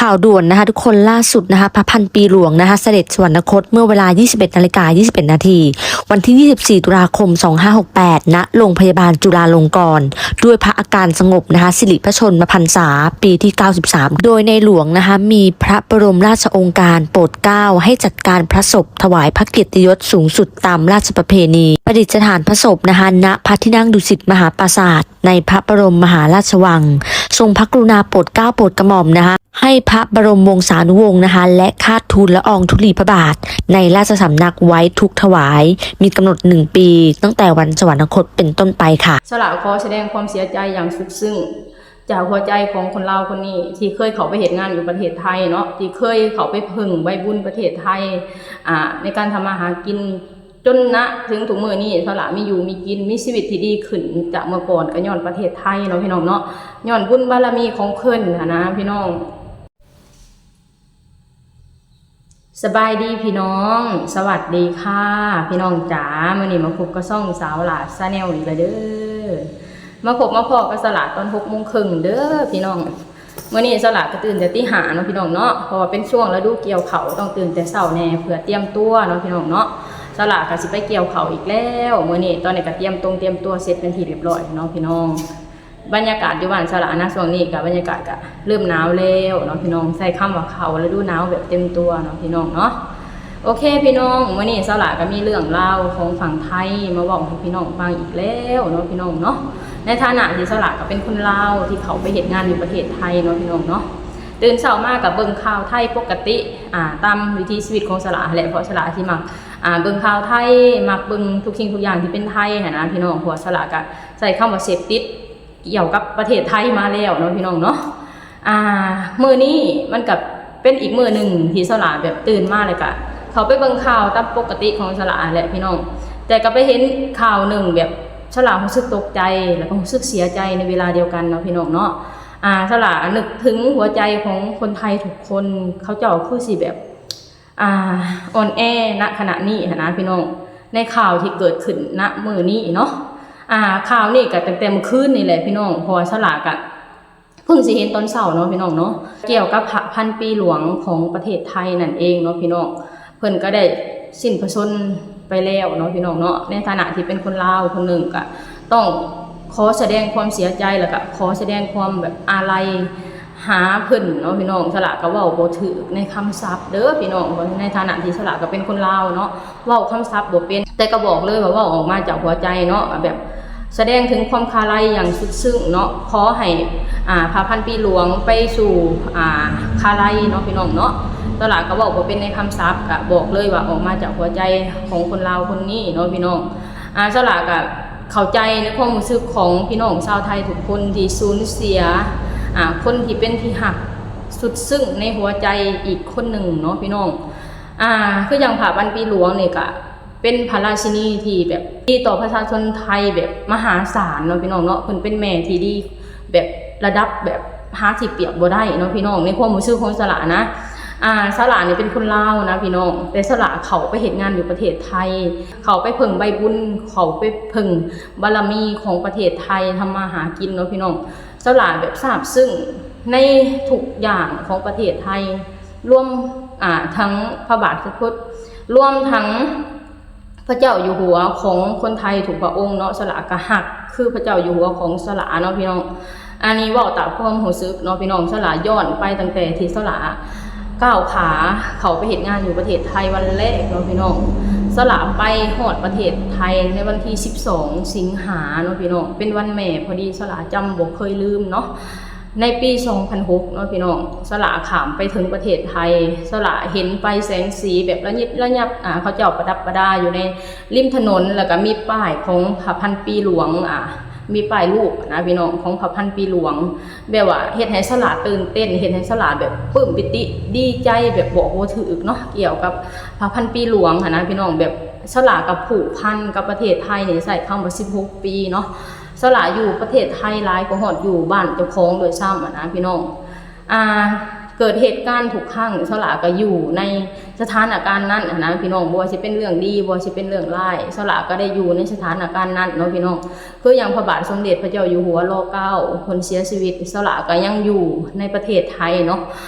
ຂ່าวด่วนนะคะทุกคน ล่าสุดนะคะ พระพันปีหลวงนะคะ เสด็จสวรรคตเมื่อเวลา ยี่สิบเอ็ดนาฬิกา ยี่สิบเอ็ดนาที วันที่ ยี่สิบสี่ ตุลาคม สองห้าหกแปด ณ โรงพยาบาลจุฬาลงกรณ์ ด้วยพระอาการสงบนะคะ สิริพระชนมพรรษา ปีที่ เก้าสิบสาม โดยในหลวงนะคะ มีพระบรมราชโองการโปรดเกล้าให้จัดการพระศพ ถวายพระเกียรติยศสูงสุดตามราชประเพณี ประดิษฐานพระศพนะคะ ณ พระที่นั่งดุสิตมหาปราสาท ในพระบรมมหาราชวัง ทรงพระกรุณาโปรดเกล้าโปรดกระหม่อมนะคะ ให้พระบรมวงศานุวงศ์นะคะ และคาดทูลละอองธุลีพระบาท ในราชสำนักไว้ทุกข์ถวาย มีกำหนดหนึ่งปี ตั้งแต่วันสวรรคตเป็นต้นไปค่ะ ສະຫຼາຂໍສະແດງຄວາມເສຍໃຈຢ່າງສຸດຊຶ້ງ ຈາກຫົວໃຈຂອງຄົນລາວຄົນນີ້ ທີ່ເຄີຍເຂົ້າໄປເຮັດງານຢູ່ປະເທດໄທເນາະ ທີ່ເຄີຍເຂົ້າໄປເພິ່ງໃບບຸນປະເທດໄທ ອ່າ ໃນການທຳມາຫາກິນ ຈົນນະເຖິງທຸກມື້ນີ້ ສະຫຼາມີຢູ່ມີກິນ ມີຊີວິດທີ່ດີຂຶ້ນຈາກເມື່ອກ່ອນ ກໍຍ້ອນປະເທດໄທເນາະ ພີ່ນ້ອງເນາະ ຍ້ອນບຸນບາລະມີຂອງເພິ່ນຫັ້ນນະ ພີ່ນ້ອງ. ສະບາຍດີພີ່ນ້ອງ ສະຫວັດດີຄ່ະພີ່ນ້ອງຈ໋າ ມື້ນີ້ມາພົບກັບຊ່ອງສາວຫຼ້າ Channel ອີກແລ້ວເດີ ມາພົບມາພໍ້ກັບສະຫຼາຕອນຫົກໂມງເຄິ່ງເດີພີ່ນ້ອງ. ມື້ນີ້ສະຫຼາກໍຕື່ນແຕ່ຕີຫ້າເນາະ ພີ່ນ້ອງເນາະ ເພາະວ່າເປັນຊ່ວງລະດູກ່ຽວເຂົ້າ ຕ້ອງຕື່ນແຕ່ເຊົ້າແດ່ ເພື່ອຕຽມຕົວເນາະ ພີ່ນ້ອງເນາະ ສະຫຼາກໍຊິໄປກ່ຽວເຂົ້າອີກແລ້ວ ມື້ນີ້ ຕອນນີ້ກໍຕຽມຕົງຕຽມຕົວເສັດເປັນທີ່ຮຽບຮ້ອຍເນາະ ພີ່ນ້ອງ. ບັນຍາກາດຢູ່ບ້ານສະຫຼານະ ຊ່ວງນີ້ກໍບັນຍາກາດກໍເລີ່ມໜາວແລ້ວເນາະ ພີ່ນ້ອງ ໃຊ້ຄຳວ່າເຂົ້າລະດູໜາວແບບເຕັມຕົວເນາະ ພີ່ນ້ອງເນາະ. ໂອເຄພີ່ນ້ອງ ມື້ນີ້ສະຫຼາກໍມີເລື່ອງລາວຂອງຝັ່ງໄທມາເວົ້າໃຫ້ພີ່ນ້ອງຟັງອີກແລ້ວເນາະ ພີ່ນ້ອງເນາະ. ໃນຖານະທີ່ສະຫຼາກໍເປັນຄົນລາວທີ່ເຂົ້າໄປເຮັດງານຢູ່ປະເທດໄທເນາະ ພີ່ນ້ອງເນາະ ຕື່ນເຊົ້າມາກໍເບິ່ງຂ່າວໄທປົກກະຕິ ອ່າ ຕາມວິຖີຊີວິດຂອງສະຫຼາຫັ້ນແຫຼະ ເພາະສະຫຼາຊິມັກ ອ່າ ເບິ່ງຂ່າວໄທ ມັກເບິ່ງທຸກສິ່ງທຸກຢ່າງທີ່ເປັນໄທຫັ້ນນະ ພີ່ນ້ອງ ເພາະວ່າສະຫຼາກໍໃຊ້ຄຳວ່າເສບຕິດ ກ່ຽວກັບປະເທດໄທມາແລ້ວເນາະ ພີ່ນ້ອງເນາະ. ອ່າ ມື້ນີ້ມັນກໍເປັນອີກມື້ໜຶ່ງທີ່ສະຫຼາແບບຕື່ນມາ ແລ້ວກໍເຂົ້າໄປເບິ່ງຂ່າວຕາມປົກກະຕິຂອງສະຫຼາແຫຼະ ພີ່ນ້ອງ ແຕ່ກໍໄປເຫັນຂ່າວໜຶ່ງແບບສະຫຼາຮູ້ສຶກຕົກໃຈ ແລ້ວກໍຮູ້ສຶກເສຍໃຈໃນເວລາດຽວກັນເນາະ ພີ່ນ້ອງເນາະ. ອ່າ ສະຫຼານຶກເຖິງຫົວໃຈຂອງຄົນໄທທຸກຄົນ ເຂົາເຈົ້າຄືຊິແບບ ອ່າ ອ່ອນແອນະຂະນະນີ້ຫັ້ນນະ ພີ່ນ້ອງ ໃນຂ່າວທີ່ເກີດຂຶ້ນນະມື້ນີ້ເນາະ. ອ່າ ຂ່າວນີ້ກໍຕັ້ງແຕ່ມື້ຄືນນີ້ແຫຼະ ພີ່ນ້ອງ ເພາະວ່າສະຫຼາກໍເພິ່ງຊິເຫັນຕອນເຊົ້າເນາະ ພີ່ນ້ອງເນາະ ກ່ຽວກັບພະພັນປີຫຼວງຂອງປະເທດໄທນັ້ນເອງເນາະ ພີ່ນ້ອງ ເພິ່ນກໍໄດ້ສິ້ນພະຊົນໄປແລ້ວເນາະ ພີ່ນ້ອງເນາະ. ໃນຖານະທີ່ເປັນຄົນລາວຄົນໜຶ່ງ ກໍຕ້ອງຂໍສະແດງຄວາມເສຍໃຈ ແລ້ວກໍຂໍສະແດງຄວາມແບບອາໄລ ຫາເພິ່ນເນາະ ພີ່ນ້ອງ ສະຫຼາກໍເວົ້າບໍ່ຖືກໃນຄຳສັບເດີພີ່ນ້ອງ ເພາະໃນຖານະທີ່ສະຫຼາກໍເປັນຄົນລາວເນາະ ເວົ້າຄຳສັບບໍ່ເປັນ ແຕ່ກໍບອກເລີຍວ່າເວົ້າອອກມາຈາກຫົວໃຈເນາະ ແບບສະແດງເຖິງຄວາມຄາໄລຢ່າງສຸດຊຶ້ງເນາະ. ຂໍໃຫ້ ອ່າ ພະພັນປີຫຼວງໄປສູ່ ອ່າ ຄາໄລເນາະ ພີ່ນ້ອງເນາະ. ສະຫຼາກໍເວົ້າບໍ່ເປັນໃນຄຳສັບ ກໍບອກເລີຍວ່າອອກມາຈາກຫົວໃຈຂອງຄົນລາວຄົນນີ້ເນາະ ພີ່ນ້ອງ. ອ່າ ສະຫຼາກໍເຂົ້າໃຈໃນຄວາມຮູ້ສຶກຂອງພີ່ນ້ອງຊາວໄທທຸກຄົນທີ່ສູນເສຍ ອ່າ ຄົນທີ່ເປັນທີ່ຮັກສຸດຊຶ້ງໃນຫົວໃຈອີກຄົນໜຶ່ງເນາະ ພີ່ນ້ອງ. ອ່າ ຄືຢ່າງພະພັນປີຫຼວງນີ້ກະເປັນພະລາຊິນີທີ່ແບບດີຕໍ່ປະຊາຊົນໄທແບບມະຫາສານເນາະ ພີ່ນ້ອງເນາະ. ເພິ່ນເປັນແມ່ທີ່ດີ ແບບລະດັບແບບຫາທີ່ປຽບບໍ່ໄດ້ເນາະ ພີ່ນ້ອງ ໃນຄວາມຮູ້ສຶກຂອງສະຫຼານະ. ອ່າ ສະຫຼານີ້ເປັນຄົນລາວນະ ພີ່ນ້ອງ ແຕ່ສະຫຼາເຂົ້າໄປເຮັດງານຢູ່ປະເທດໄທ ເຂົ້າໄປເພິ່ງໃບບຸນ ເຂົ້າໄປເພິ່ງບາລະມີຂອງປະເທດໄທ ທຳມາຫາກິນເນາະ ພີ່ນ້ອງ. ສະຫຼາແບບຊາບຊຶ້ງໃນທຸກຢ່າງຂອງປະເທດໄທ ລວມ ອ່າ ທັງພະບາດສຳສົມເດັດ ລວມທັງ ພະເຈົ້າຢູ່ຫົວຂອງຄົນໄທທຸກພະອົງເນາະ ສະຫຼາກະຮັກຄືພະເຈົ້າຢູ່ຫົວຂອງສະຫຼາເນາະ ພີ່ນ້ອງ. ອັນນີ້ເວົ້າຕາມຄວາມຮູ້ສຶກເນາະ ພີ່ນ້ອງ. ສະຫຼາຍ້ອນໄປຕັ້ງແຕ່ທີ່ສະຫຼາກ້າວຂາເຂົ້າໄປເຮັດງານຢູ່ປະເທດໄທວັນແລກເນາະ ພີ່ນ້ອງ. ສະຫຼາໄປຮອດປະເທດໄທໃນວັນທີສິບສອງ ສິງຫາເນາະ ພີ່ນ້ອງ ເປັນວັນແມ່ພໍດີ ສະຫຼາຈຳບໍ່ເຄີຍລືມເນາະ. ໃນປີສອງພັນຫົກເນາະ ພີ່ນ້ອງ ສະຫຼາຂ້າມໄປເຖິງປະເທດໄທ ສະຫຼາເຫັນໄຟແສງສີແບບລະຍິບລະຍັບ ອ່າ ເຂົາເຈົ້າປະດັບປະດາຢູ່ໃນລິມຖະໜົນ ແລ້ວກະມີປ້າຍຂອງພະພັນປີຫຼວງ ອ່າ ມີປ້າຍຮູບນະ ພີ່ນ້ອງ ຂອງພະພັນປີຫຼວງ ແບບວ່າເຮັດໃຫ້ສະຫຼາຕື່ນເຕັ້ນ ເຮັດໃຫ້ສະຫຼາແບບປຶ້ມປີຕິ ດີໃຈແບບບອກບໍ່ຖືກເນາະ ກ່ຽວກັບພະພັນປີຫຼວງຫັ້ນນະ ພີ່ນ້ອງ. ແບບສະຫຼາກໍຜູກພັນກັບປະເທດໄທນີ້ ໃຊ້ຄຳວ່າສິບຫົກປີເນາະ. ສະຫຼາຢູ່ປະເທດໄທຫຼາຍກວ່າຮອດຢູ່ບ້ານເຈົ້າຂອງດ້ວຍຊ້ຳຫັ້ນນະ ພີ່ນ້ອງ. ອ່າ ເກີດເຫດການທຸກຄັ້ງ ສາວຫຼ້າກໍຢູ່ໃນສະຖານະການນັ້ນຫັ້ນນະພີ່ນ້ອງ, ບໍ່ວ່າຊິເປັນເລື່ອງດີ ບໍ່ວ່າຊິເປັນເລື່ອງຮ້າຍ ສາວຫຼ້າກໍໄດ້ຢູ່ໃນສະຖານະການນັ້ນເນາະພີ່ນ້ອງ. ຄືຢ່າງພະບາດສົມເດັດພະເຈົ້າຢູ່ຫົວ ລໍ ເກົ້າ ເພິ່ນເສຍຊີວິດ ສາວຫຼ້າກໍຍັງຢູ່ໃນປະເທດໄທເນາະ.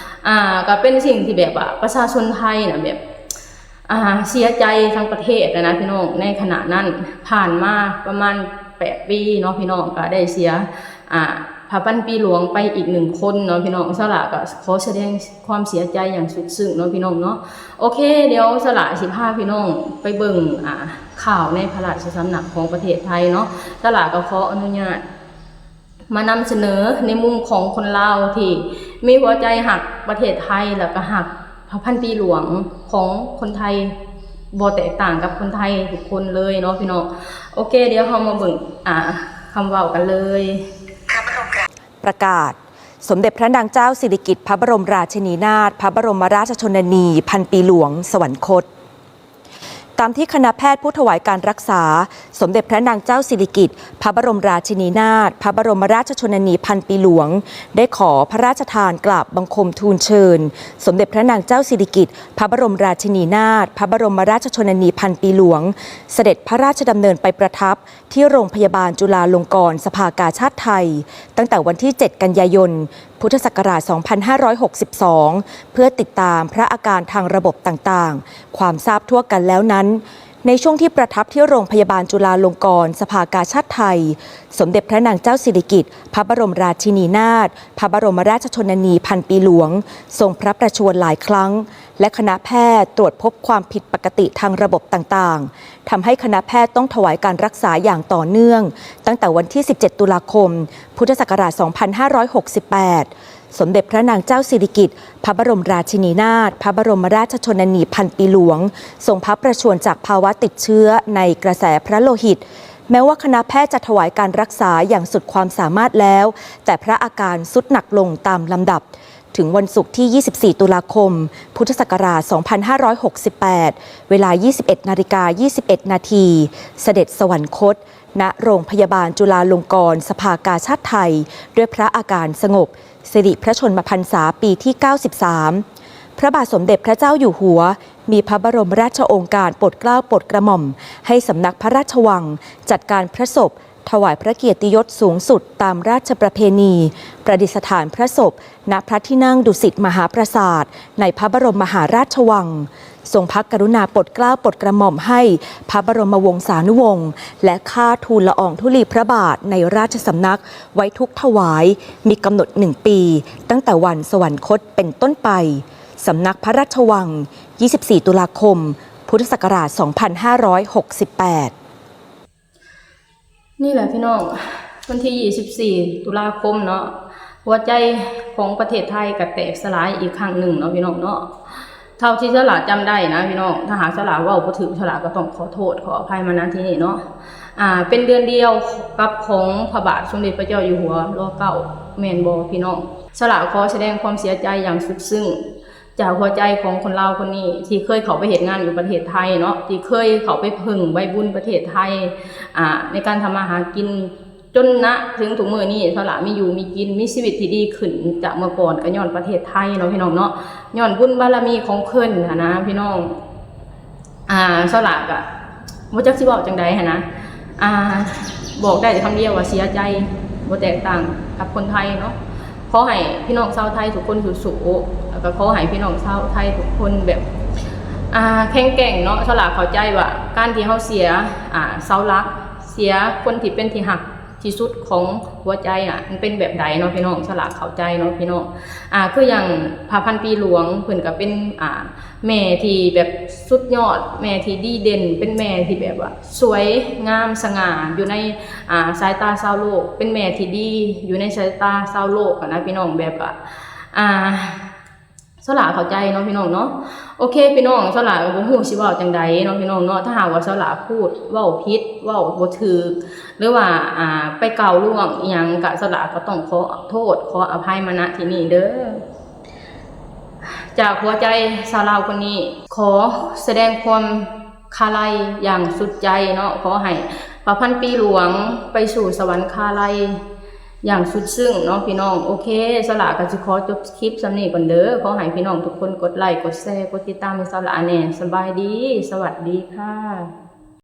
ອ່າ ກໍເປັນສິ່ງທີ່ແບບວ່າປະຊາຊົນໄທນະ ແບບ ອ່າ ເສຍໃຈທັງປະເທດຫັ້ນນະພີ່ນ້ອງ. ໃນຂະນະນັ້ນຜ່ານມາປະມານແປດປີເນາະພີ່ນ້ອງ ກໍໄດ້ເສຍ ອ່າ ພະພັນປີຫຼວງໄປອີກໜຶ່ງຄົນເນາະພີ່ນ້ອງ. ສາວຫຼ້າກໍຂໍສະແດງຄວາມເສຍໃຈຢ່າງສຸດຊຶ້ງເນາະພີ່ນ້ອງເນາະ. ໂອເຄ ດຽວສາວຫຼ້າຊິພາພີ່ນ້ອງໄປເບິ່ງ ອ່າ ຂ່າວໃນພະລາຊະສຳນັກຂອງປະເທດໄທເນາະ. ສາວຫຼ້າກໍຂໍອະນຸຍາດ ມານຳສະເໜີໃນມຸມຂອງຄົນລາວທີ່ມີຫົວໃຈຮັກປະເທດໄທ ແລ້ວກໍຮັກພະພັນປີຫຼວງຂອງຄົນໄທ ບໍ່ແຕກຕ່າງກັບຄົນໄທທຸກຄົນເລີຍເນາະພີ່ນ້ອງ. ໂອເຄ ດຽວເຮົາມາເບິ່ງ ອ່າ ຄຳເວົ້າກັນເລີຍ. ປະກາດ ສົມເດັດພະນາງເຈົ້າສິລິກິດພະບໍລົມລາຊິນີນາດ ພະບໍລົມລາຊະຊົນນະນີພັນປີຫຼວງ ສະຫວັນຄົດ. ຕາມທີ່ຄະນະແພດຜູ້ຖວາຍການລັກສາ ສົມເດັດພະນາງເຈົ້າສິລິກິດພະບໍລົມລາຊິນີນາດ ພະບໍລົມລາຊະຊົນນະນີພັນປີຫຼວງ ໄດ້ຂໍພະລາຊະທານກາບບັງຄົມທູນເຊີນ ສົມເດັດພະນາງເຈົ້າສິລິກິດພະບໍລົມລາຊິນີນາດ ພະບໍລົມລາຊະຊົນນະນີພັນປີຫຼວງ ສະເດັດພະລາຊະດຳເນີນໄປປະທັບ ທີ່ໂຮງພະຍາບານຈຸລາລົງກອນສະພາກາຊາດໄທ ຕັ້ງແຕ່ວັນທີເຈັດ ກັນຍາຍົນ ພຸດທະສັກກະລາດ ສອງພັນຫ້າຮ້ອຍຫົກສິບສອງ ເພື່ອຕິດຕາມພະອາການທາງລະບົບຕ່າງໆ. ຄວາມຊາບທົ່ວກັນແລ້ວນັ້ນ, ໃນຊ່ວງທີ່ປະທັບທີ່ໂຮງພະຍາບານຈຸລາລົງກອນສະພາກາຊາດໄທ, ສົມເດັດພະນາງເຈົ້າສິລິກິດ ພະບໍລົມລາຊິນີນາດ ພະບໍລົມລາຊະຊົນນະນີພັນປີຫຼວງ ຊົງພະປະຊວນຫຼາຍຄັ້ງ ແລະ ຄະນະແພດຕວດພົບຄວາມຜິດປະກະຕິທາງລະບົບຕ່າງໆ, ທຳໃຫ້ຄະນະແພດຕ້ອງຖວາຍການລັກສາຢ່າງຕໍ່ເນື່ອງ ຕັ້ງແຕ່ວັນທີສິບເຈັດ ຕຸລາຄົມ ພຸດທະສັກກະລາດ ສອງພັນຫ້າຮ້ອຍຫົກສິບແປດ. ສົມເດັດພະນາງເຈົ້າສິລິກິດ ພະບໍລົມລາຊິນີນາດ ພະບໍລົມລາຊະຊົນນະນີພັນປີຫຼວງ ຊົງພັບປະຊວນຈາກພາວະຕິດເຊື້ອໃນກະແສພະໂລຫິດ. ແມ້ວ່າຄະນະແພດຈະຖວາຍການລັກສາຢ່າງສຸດຄວາມສາມາດແລ້ວ, ແຕ່ພະອາການຊຸດໜັກລົງຕາມລຳດັບ. ເຖິງວັນສຸກທີ ຊາວສີ່ ຕຸລາຄົມ ພຸດທະສັກກະລາດ ສອງພັນຫ້າຮ້ອຍຫົກສິບແປດ ເວລາ ຊາວເອັດ ນາລິກາ ຊາວເອັດ ນາທີ, ສະເດັດສະຫວັນຄົດ ນະໂຮງພະຍາບານຈຸລາລົງກອນສະພາກາຊາດໄທ ດ້ວຍພະອາການສະຫງົບ ສິລິພະຊົນມະພັນສາປີທີ ເກົ້າສິບສາມ. ພະບາດສົມເດັດພະເຈົ້າຢູ່ຫົວ ມີພະບໍລົມລາຊະໂອງກາດໂປດເກົ້າໂປດກະໝ່ອມ ໃຫ້ສຳນັກພະລາຊະວັງ ຈັດການພະສົບ ຖວາຍພະກຽດຕິຍົດສູງສຸດຕາມລາຊະປະເພນີ, ປະດິດສະຖານພະສົບ ນະພະທີ່ນັ່ງດຸສິດມະຫາປາສາດ ໃນພະບໍລົມມະຫາລາຊະວັງ, ຊົງພະກະລຸນາໂປດເກົ້າໂປດກະໝ່ອມໃຫ້ພະບໍລົມະວົງສານຸວົງ ແລະ ຄ່າທູນລະອອງທຸລີພະບາດໃນລາຊະສຳນັກໄວ້ທຸກຖວາຍ ມີກຳນົດໜຶ່ງປີ ຕັ້ງແຕ່ວັນສະຫວັນຄົດເປັນຕົ້ນໄປ. ສຳນັກພະລາຊະວັງ, ຊາວສີ່ ຕຸລາຄົມ ພຸດທະສັກກະລາດ ສອງພັນຫ້າຮ້ອຍຫົກສິບແປດ. ນີ້ແຫຼະພີ່ນ້ອງ, ວັນທີຊາວສີ່ ຕຸລາຄົມເນາະ, ຫົວໃຈຂອງປະເທດໄທກໍແຕກສະຫຼາຍອີກຄັ້ງໜຶ່ງເນາະພີ່ນ້ອງເນາະ. ເທົ່າທີ່ສາວຫຼ້າຈຳໄດ້ນະພີ່ນ້ອງ, ຖ້າຫາກສາວຫຼ້າເວົ້າບໍ່ຖືກ ສາວຫຼ້າກໍຕ້ອງຂໍໂທດຂໍອະໄພມາ ນະ ທີ່ນີ້ເນາະ. ອ່າ ເປັນເດືອນດຽວກັບຂອງພະບາດສົມເດັດພະເຈົ້າຢູ່ຫົວ ລໍ ເກົ້າ ແມ່ນບໍ່ພີ່ນ້ອງ? ສາວຫຼ້າຂໍສະແດງຄວາມເສຍໃຈຢ່າງສຸດຊຶ້ງ ຈາກຫົວໃຈຂອງຄົນລາວຄົນນີ້ ທີ່ເຄີຍເຂົ້າໄປເຮັດງານຢູ່ປະເທດໄທເນາະ, ທີ່ເຄີຍເຂົ້າໄປເພິ່ງໃບບຸນປະເທດໄທ ອ່າ ໃນການທຳມາຫາກິນ ຈົນນະເຖິງທຸກມື້ນີ້ ສາວຫຼ້າມີຢູ່ມີກິນ ມີຊີວິດທີ່ດີຂຶ້ນຈາກເມື່ອກ່ອນ ກໍຍ້ອນປະເທດໄທເນາະພີ່ນ້ອງເນາະ, ຍ້ອນບຸນບາລະມີຂອງເພິ່ນຫັ້ນນະພີ່ນ້ອງ. ອ່າ ສາວຫຼ້າກໍບໍ່ຈັກຊິເວົ້າຈັ່ງໃດຫັ້ນນະ, ອ່າ ບອກໄດ້ແຕ່ຄຳດຽວວ່າເສຍໃຈ ບໍ່ແຕກຕ່າງກັບຄົນໄທເນາະ. ຂໍໃຫ້ພີ່ນ້ອງຊາວໄທທຸກຄົນສູ້ໆ ແລ້ວກໍຂໍໃຫ້ພີ່ນ້ອງຊາວໄທທຸກຄົນແບບ ອ່າ ແຂງແກ່ງເນາະ. ສາວຫຼ້າເຂົ້າໃຈວ່າການທີ່ເຮົາເສຍ ອ່າ ເສົາຫຼັກ ເສຍຄົນທີ່ເປັນທີ່ຮັກທີ່ສຸດຂອງຫົວໃຈນະ ມັນເປັນແບບໃດເນາະພີ່ນ້ອງ, ສາວຫຼ້າເຂົ້າໃຈເນາະພີ່ນ້ອງ. ອ່າ ຄືຢ່າງພະພັນປີຫຼວງ ເພິ່ນກໍເປັນ ອ່າ ແມ່ທີ່ແບບສຸດຍອດ, ແມ່ທີ່ດີເດັ່ນ, ເປັນແມ່ທີ່ແບບວ່າສວຍງາມສະຫງ່າຢູ່ໃນ ອ່າ ສາຍຕາຊາວໂລກ, ເປັນແມ່ທີ່ດີຢູ່ໃນສາຍຕາຊາວໂລກຫັ້ນນະພີ່ນ້ອງ. ແບບວ່າ ອ່າ ສາວຫຼ້າເຂົ້າໃຈເນາະພີ່ນ້ອງເນາະ. ໂອເຄພີ່ນ້ອງ, ສາວຫຼ້າກໍບໍ່ຮູ້ຊິເວົ້າຈັ່ງໃດເນາະພີ່ນ້ອງເນາະ. ຖ້າຫາກວ່າສາວຫຼ້າພູດເວົ້າຜິດ ເວົ້າບໍ່ຖືກ ຫຼືວ່າ ອ່າ ໄປກ້າວລ່ວງອີ່ຫຍັງ ກະສາວຫຼ້າກໍຕ້ອງຂໍໂທດຂໍອະໄພມາ ນະ ທີ່ນີ້ເດີ. ຈາກຫົວໃຈຊາວລາວຄົນນີ້ ຂໍສະແດງຄວາມຄາໄລຢ່າງສຸດໃຈເນາະ. ຂໍໃຫ້ພະພັນປີຫຼວງໄປສູ່ສະຫວັນຄາໄລ ຢ່າງສຸດຊຶ້ງເນາະພີ່ນ້ອງ. ໂອເຄ ສາວຫຼ້າກໍຊິຂໍຈົບຄລິບສ່ຳນີ້ກ່ອນເດີ. ຂໍໃຫ້ພີ່ນ້ອງທຸກຄົນກົດໄລ້ ກົດແຊ ກົດຕິດຕາມໃຫ້ສາວຫຼ້າແດ່. ສະບາຍດີ ສະຫວັດດີຄ່ະ.